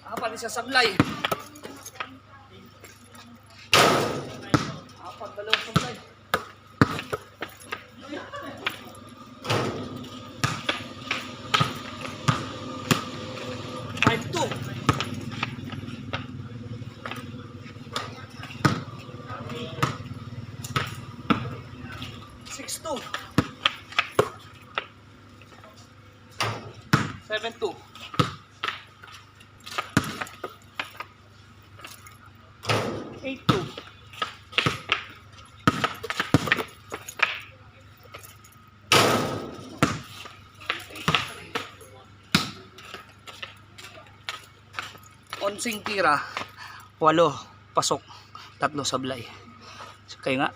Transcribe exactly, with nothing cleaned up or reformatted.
Apat isa sablay. Apat, dalawa sablay. Five two. Six two. Seven two. Eight two. Onseng tira, walo pasok, tatlo sablay. So, kayo nga.